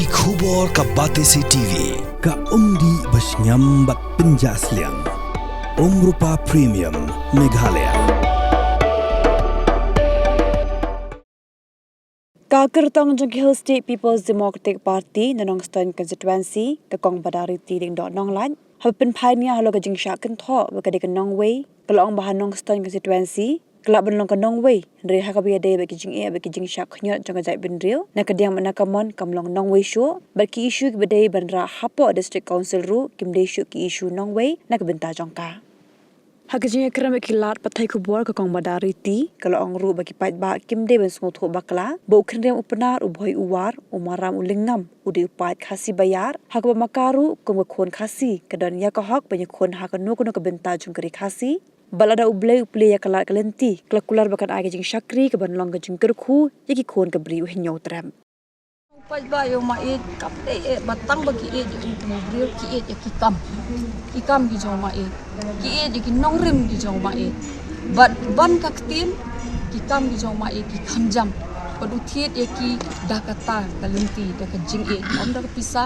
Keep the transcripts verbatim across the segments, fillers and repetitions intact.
Khubor ka Batesi T V, ka umdih ba shngiam bad pynjah sliang. Umrupa Premium, Meghalaya. Ka kyrtong jong ki Hill State People's Democratic Party na Nongstoiñ Constituency, ka Kong Badariti Lyngdoh Nonglait, haba pynphai nia halor ka jingshah kynthoh ba ka dei ka nongwei, ka la ong ba ha Nongstoiñ Constituency ka lah ban long ka nongwei, hynrei ha kaba ïadei bad ki jingeh bad ki jingshah khñiot jong ka jaitbynriew, na ka diang bad na ka mon kam long nongwei shuh, bad ki issue kiba dei ban rah hapoh District Council ruh kim dei shuh ki issue nongwei na ka bynta jong ka. Ha ka jingïakren bad ki lad pathai khubor, ka Kong Badariti ka la ong ruh ba ki paidbah kim dei ban sngewthuh bakla ba u Khynriam u Pnar, u Bhoi u War, u Maram u Lyngngam u dei u paid Khasi ba ïar, ha kaba ma ka ruh kum ka khun Khasi ka don ïa ka hok ban ïakhun ha kano kano ka bynta jong ka ri Khasi. Bad lada U Blei u plie ïa ka lad ka lynti, ka la kular ba kan ai ka jingshakri kaban long ka jingkyrkhu ïa ki khun ka Bri u Hynñiewtrep. U paidbah ïa u Maieit kam dei eh ba tang ba ki ïeit ïa u kum u briew, ki ïeit ïa ki kam. Ki kam ki jong u Maieit, ki ïeit ïa ki nongrim ki jong u Maieit. Bad ban ka ktien, ki kam ki jong u Maieit ki kham jam. Bad u thied ïa ki da kata ka lynti, da ka jingïeit, ym da ka pisa,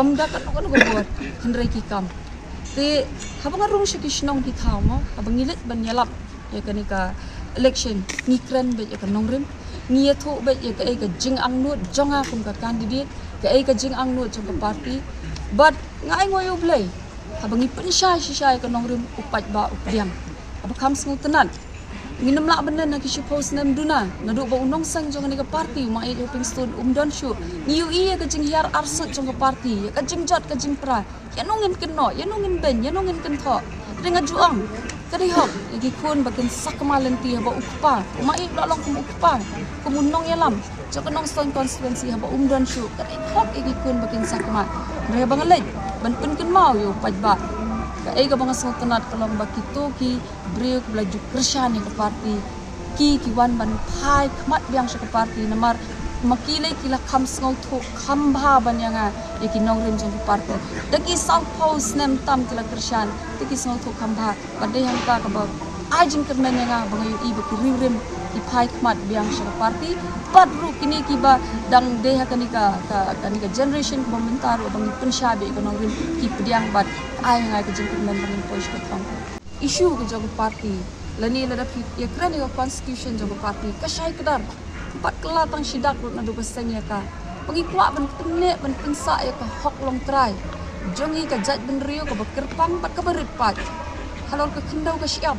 ym da kano kano ka bor, hynrei ki kam. Te haba nga rung sha ki shnong ki thaw mo, haba ngi leit ban ïalap ïa kane ka election, ngi kren beit ïa ka nongrim, ngi ïathuh beit ïa kaei ka jingangnud jong nga kum ka candidate, kaei ka jingangnud jong ka party. Bad nga ai nguh ïa U Blei, haba ngi pynshai shisha ïa ka nongrim, u paidbah u pdiang. Haba kham sngewtynnat, ngin ym lah ban len ha ki shiphew snem duna, naduh ba u nongseng jong kane ka party, u Maieit Hoping Stone, um don shuh. Ngi ïohi ïa ka jinghiar arsut jong ka party, ïa ka jingjot ka jingpra. Ïa no ngin kynnoh, ïa no ngin beiñ, ïa no ngin kynthoh. Te nga ju ong, ka dei hok ïa ki khun ba kin sakma lynti haba u kpa, u Maieit u la long kum u kpa, kum u nongïalam jong ka Nongstoiñ constituency haba um don shuh. Ka dei hok ïa ki khun ba kin sakma. Hynrei haba nga leit ban pynkynmaw ïa u paidbah, kaei kaba nga sngewtynnat ka long ba kito ki briew kiba la ju kyrshan ïa ka party, ki, ki wan ban phai khmat biang sha ka party, namar ma ki lei ki la kham sngewthuh kham bha ban ïa nga, ïa ki nongrim jong ka party. Da ki sawphew snem tam ki la kyrshan, te ki sngewthuh kham bha. Bad dei hangta kaba ai jingkyrmen ïa nga ba nga ïohi ba ki riewrim ki phai khmat biang sha ka party. Bad ruh kine kiba dang dei ha kane ka, ka, kane ka generation kaba mynta ruh ba ngi pynshai beit ïa ka nongrim, ki pdiang bad ai ha nga ka jingkyrmen ba ngin poi sha ka thong. Issue ka jong ka party, lane lada phi ïakren ïa ka constitution jong ka party, ka shai kdar. Bad ka la tang shi dak ruh naduh ba seng ïa ka, ba ngi kwah ban pynneh ban pynsah ïa ka hok longtrai jong ngi, ka jaitbynriew kaba kyrpang bad kaba rit paid halor ka khyndew ka shyiap,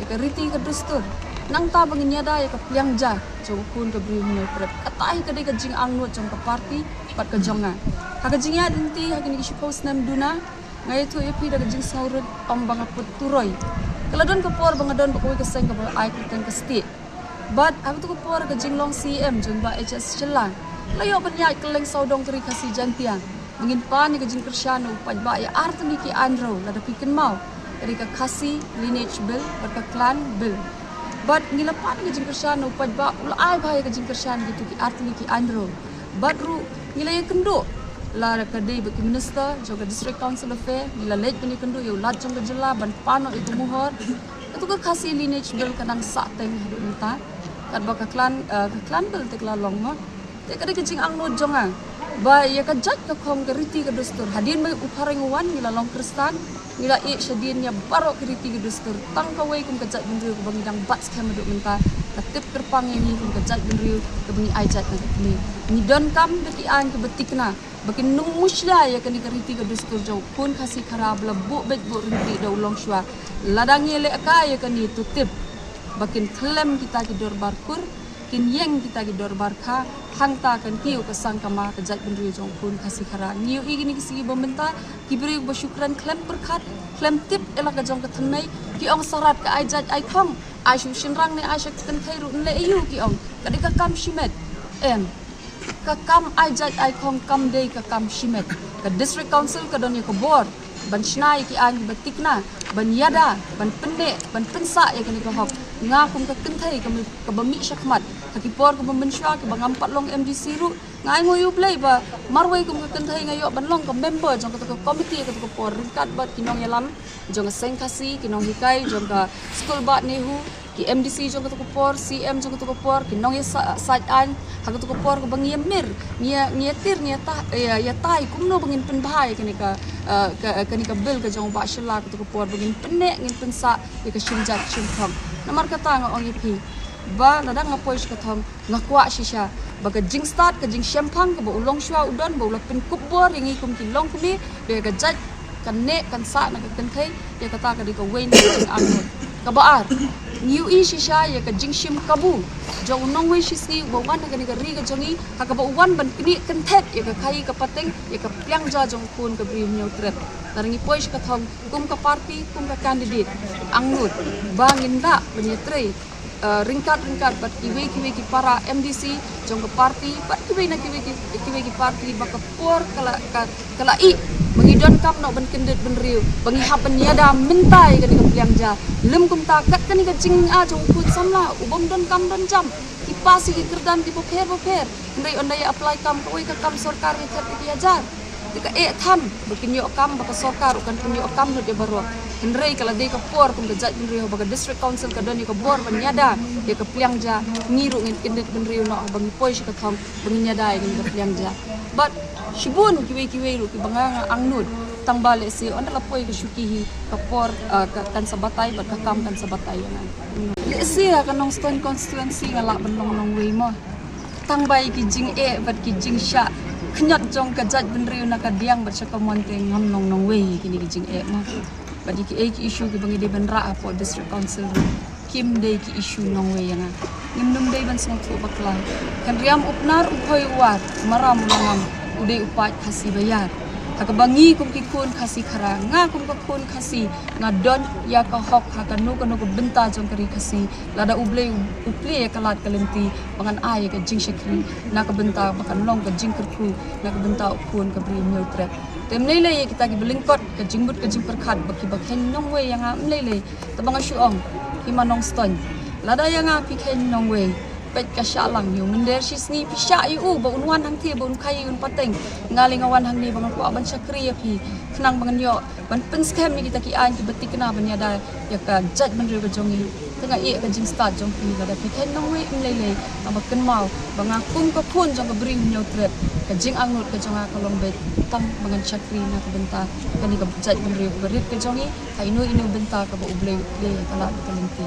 ïa ka riti ka dustur. Nangta ba ngin ïada ïa ka pliang ja jong u khun ka Bri u Hynñiewtrep. Kata hi ka dei ka jingangnud jong ka party bad ka jong nga. Ha ka jingïaid lynti ha kine ki shiphew snem duna, nga ïathuh ïa phi da ka jingsngewrit, ym ba nga put turoi. Ka la don ka por ba nga don bad kawei ka seng kaba ai kyrteng ka Stieh. Bad ha kato ka por ka jinglong C E M jong i Bah H S Shylla, la ïoh ban ïaid kylleng sawdong ka Ri Khasi Jaiñtia ba ngin pan ïa ka jingkyrshan na u paidbah ïa artylli ki aiñ rew, lada phi kynmaw, ka dei ka Khasi Lineage Bill bad ka Clan Bill. Bad ngi la pan ïa ka jingkyrshan na u paidbah, u la ai bha ïa ka jingkyrshan kito ki artylli ki aiñ rew. Bad ruh ngi la ïakynduh, la ka dei bad ki minister jong ka District Council Affair, ngi la leit ban ïakynduh ïa u Lat jong ka jylla ban pan noh ïa ka mohor. Kato ka Khasi Lineage Bill ka dang sahteng haduh mynta. Katba ka Clan, eh, ka Clan Bill te ka la long mo. Te ka dei ka jingangnud jong nga ba ïa ka jait ka khong ka riti ka dustur, hadien ba u phareng u wan ngi la long Khristan, ngi la ïeh shadien ïa baroh ki riti ki dustur. Tang kawei kum ka jaitbynriew kaba ngi dang bat skhem haduh mynta, ka tip kyrpang ïa ngi kum ka jaitbynriew kaba ngi ai jait na ka kmie. Ngi donkam da ki aiñ kiba tikna ba kin nang mushlia ïa kane ka riti ka dustur jong u khun Khasi Khara ba la buh beit buh ryntih da u longshuwa. Lada ngi leh kai ïa kane, to tip ba kin khlem kita ki dorbar kur, kin ïeng kita ki dorbar kha, hangta kan kiew ka sangkama ka jaitbynriew jong u khun Khasi Khara. Ngi ïohi kine ki sngi ba mynta, ki briew ba shu kren khlem pyrkhat, khlem tip ïa la ka jong ka thymmei, ki ong sarat ka ai jait ai khong, ai sha u shynrang ne ai sha ka kynthei ruh nleh aiu, ki ong ka dei ka kam shimet. Em, ka kam ai jait ai khong kam dei ka kam shimet. Ka District Council ka don ïa ka bor ban shna ïa ki aiñ kiba tikna, ban ïada, ban pynneh, ban pynsah ïa kane ka hok. Nga kum ka kynthei kaba, kaba mih shakhmat ha ki por kaba mynshuwa, kiba ngam pat long M D C ruh, nga ai nguh ïa U Blei ba marwei kum ka kynthei nga ïoh ban long ka member jong kata ka committee kata ka por, ryngkat bad ki nongïalam jong ka Seng Khasi, ki nonghikai jong ka School Bad NEHU, Ki M D C jong kato ka por, C M jong kato ka por, ki nongïasaid aiñ ha kato ka por kaba ngi ïamir, ngi ïa, ngi ïatir, ngi ïatah, ïa, ïatai kumno ba ngin pynbha ïa kane ka, eh, ka, kane ka bill ka jong u Bah Shylla kato ka por ba ngin pynneh, ngin pynsah ïa ka shim jait shim thong. Namar kata nga ong ïa phi ba lada nga poi sha ka thong, nga kwah shisha ba ka jingstad, ka jingshemphang kaba u longshuwa u don, ba u la pynkup bor ïa ngi kum ki longkmie, ba ïa ka jait kan neh kan sah na ka kynthei, ïa kata ka dei kawei na ka jingangnud. Kaba ar, ngi ïohi shisha ïa ka jingshim kabu jong u nongwei shisngi uba wan ha kane ka ri ka jong ngi, ha kaba u wan ban knieh kynthet ïa ka khaii ka pateng, ïa ka pliang ja jong u khun ka Bri u Hynñiewtrep. Lada ngi poi sha ka thong kum ka party, kum ka candidate, angnud ba ngin lah ban ïatrei, eh, ryngkat ryngkat bad kiwei kiwei ki para M D C jong ka party, bad kiwei na kiwei ki, kiwei ki party, ba ka por ka la, ka, ka la ih ba ngi donkam noh ban kyndit bynriew, ba ngi hap ban ïada mynta ïa kane ka pliang ja. Lym kumta, kat kane ka jingïa jong u khun samla u bym donkam donjam, ki pass ïa ki kyrdan kiba pher ba pher, hynrei ynda ïa apply kam, kawei ka kam sorkar ïa khat ki hajar. Te ka eh than ba kin ïoh kam, ba ka sorkar ruh kan pynïoh kam lut ïa baroh. Hynrei ka la dei ka por kum ka jaitbynriew ba ka District Council ka don ïa ka bor ban ïada ïa ka pliang ja, ngi ruh ngin kyndit bynriew noh ba ngi poi sha ka thong ba ngin ïada ïa ka pliang ja. Bad shibun kiwei kiwei ruh kiba nga, nga angnud, tang ba lehse ynda la poi ka shuki hi, ka por, ah, ka, kan sa batai bad ka kam kan sa batai ïa nga. Lehse ha ka Nongstoiñ constituency nga lah ban long nongwei mo. Tang ba ïa ki jingeh bad ki jingshah khñiot jong ka jaitbynriew na ka diang bad sha ka mon te ngam long nongwei ïa kine ki jingeh mo. Bad ïa kiei ki issue kiba ngi dei ban rah hapoh District Council ruh kim dei ki issue nongwei ïa nga. Ngim nym dei ban sngewthuh bakla. Kan riam u Pnar u Bhoi u War, u Maram u Langam, u dei u paid Khasi ba ïar. Ha kaba ngi kum ki khun Khasi Khara, nga kum ka khun Khasi, nga don ïa ka hok ha kano kano ka bynta jong ka ri Khasi. Lada U Blei u, u plie ïa ka lad ka lynti ba ngan ai ïa ka jingshakri na ka bynta ba kan long ka jingkyrkhu na ka bynta u khun ka Bri u Hynñiewtrep. Te ym lei lei ïa kita kiba lyngkot ka jingmut ka jingpyrkhat ba kiba kheiñ nongwei ïa nga, ym lei lei. Te ba nga shu ong, hi ma Nongstoiñ, lada ïa nga phi kheiñ nongwei, peit ka shah lang, ïa u mynder shisngi phi shah ïa u ba un wan hangthie ba un khaii un pateng. Nga lei nga wan hangne ba nga kwah ban shakri ïa phi, khnang ba ngan ïoh ban pynskhem ïa kita ki aiñ kiba thikna ban ïada ïa ka jaitbynriew ka jong ngi. Te nga ïeh ka jingstad jong phi, lada phi kheiñ nongwei, ym lei lei, nga ba kynmaw ba nga kum ka khun jong ka Bri u Hynñiewtrep, ka jingangnud ka jong nga ka long beit tang ba ngan shakri na ka bynta kane ka jaitbynriew kaba rit ka jong ngi, ha ino ino bynta kaba U Blei u plie ïa ka lad ka lynti.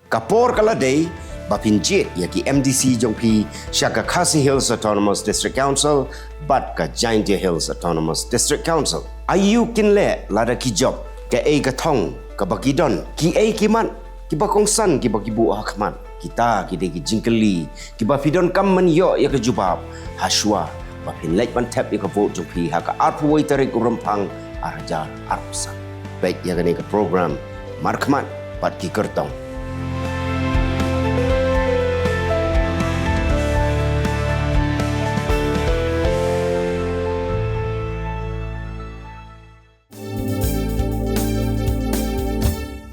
Ka por ka la dei ba phin jied ïa ki M D C jong phi sha ka Khasi Hills Autonomous District Council bad ka Jaintia Hills Autonomous District Council. Aïu kin leh lada ki jop? Kaei ka thong kaba ki don? Kiei ki mat kiba kongsan kiba ki buh ha khmat? Kita ki dei ki jingkylli kiba phi donkam ban ïoh ïa ka jubab ha shuwa ba phin leit ban thep ïa ka vote jong phi ha ka arphew wei tarik u Rymphang ar hajar arphew san. Peit ïa kane ka program markhmat bad ki kyrtong.